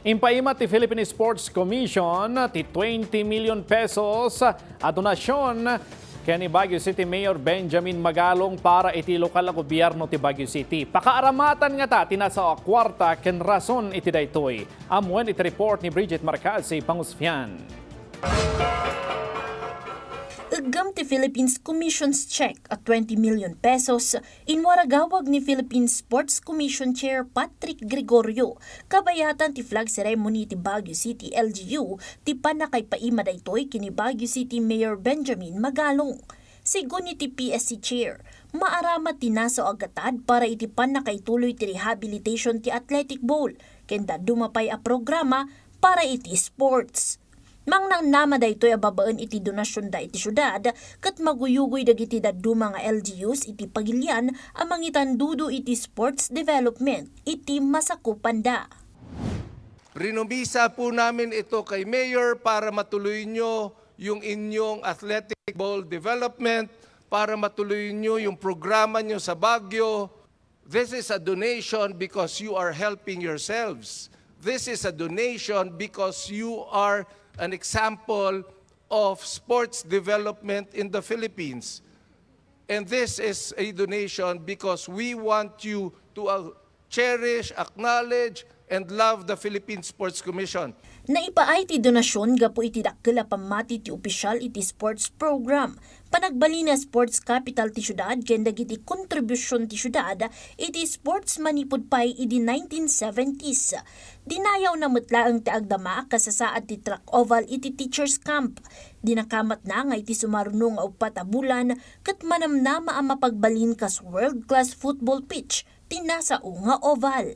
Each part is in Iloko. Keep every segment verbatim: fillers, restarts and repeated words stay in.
Impaima ti Philippine Sports Commission ti twenty million pesos a donasyon ken ni Baguio City Mayor Benjamin Magalong para iti lokal a gobierno ti Baguio City. Pakaaramatan ngata ti nasao a kuarta ken rason iti daytoy. Ammoen iti report ni Bridget Marcasi Pangusfian. Eggem ti Philippines Commission's check a twenty million pesos, inwaragawag ni Philippine Sports Commission Chair Patrick Gregorio, kabayatan ti flag ceremony ti Baguio City L G U, ti pannakaipaima daytoy ken ni Baguio City Mayor Benjamin Magalong. Sigun iti P S C Chair, maaramat ti nasao a gatad para iti pannakaituloy ti rehabilitation ti athletic bowl, ken dadduma pay a programa para iti sports. Mangnamnama daytoy a babaen iti donasionda iti siudad, ket maguyugoy dagiti dadduma nga L G Us iti pagilian a mangitandudo iti sports development iti masakupanda. Prinumisa po namin ito kay Mayor para matuloy nyo yung inyong athletic ball development, para matuloy nyo yung programa nyo sa Baguio. This is a donation because you are helping yourselves. This is a donation because you are an example of sports development in the Philippines. And this is a donation because we want you to, uh, cherish, acknowledge, and love the Philippine Sports Commission. Naipaay ti donasyon gapu iti dakkel a pammati ti opisyal iti sports program, panagbalin a sports capital ti siudad ken dagiti kontribusion ti siudad iti sports manipud pay idi nineteen seventies. Dinayawna met laeng ti agdama a kasasaad ti track oval iti teachers camp. Dinakamatna nga iti sumaruno nga uppat a bulan ket manamnama a mapagbalin kas world-class football pitch ti nasao nga oval.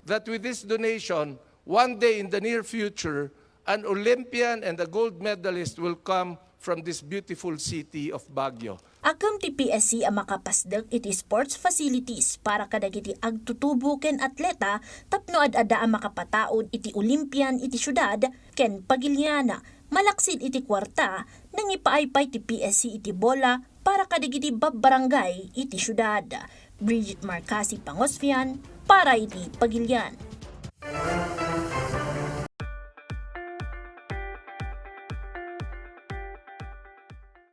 That with this donation, one day in the near future, an Olympian and a gold medalist will come from this beautiful city of Baguio. Agem ti P S C a makapasdek iti sports facilities para kadagiti agtutubo ken atleta tapno ad-adda a makapataud iti Olympian iti siudad ken pagiliana. Malaksid iti kuarta, nangipaay pay ti P S C iti bola para kadagiti babbarangay iti siudad. Bridget Marcasi Pangosfian para iti Pagilian.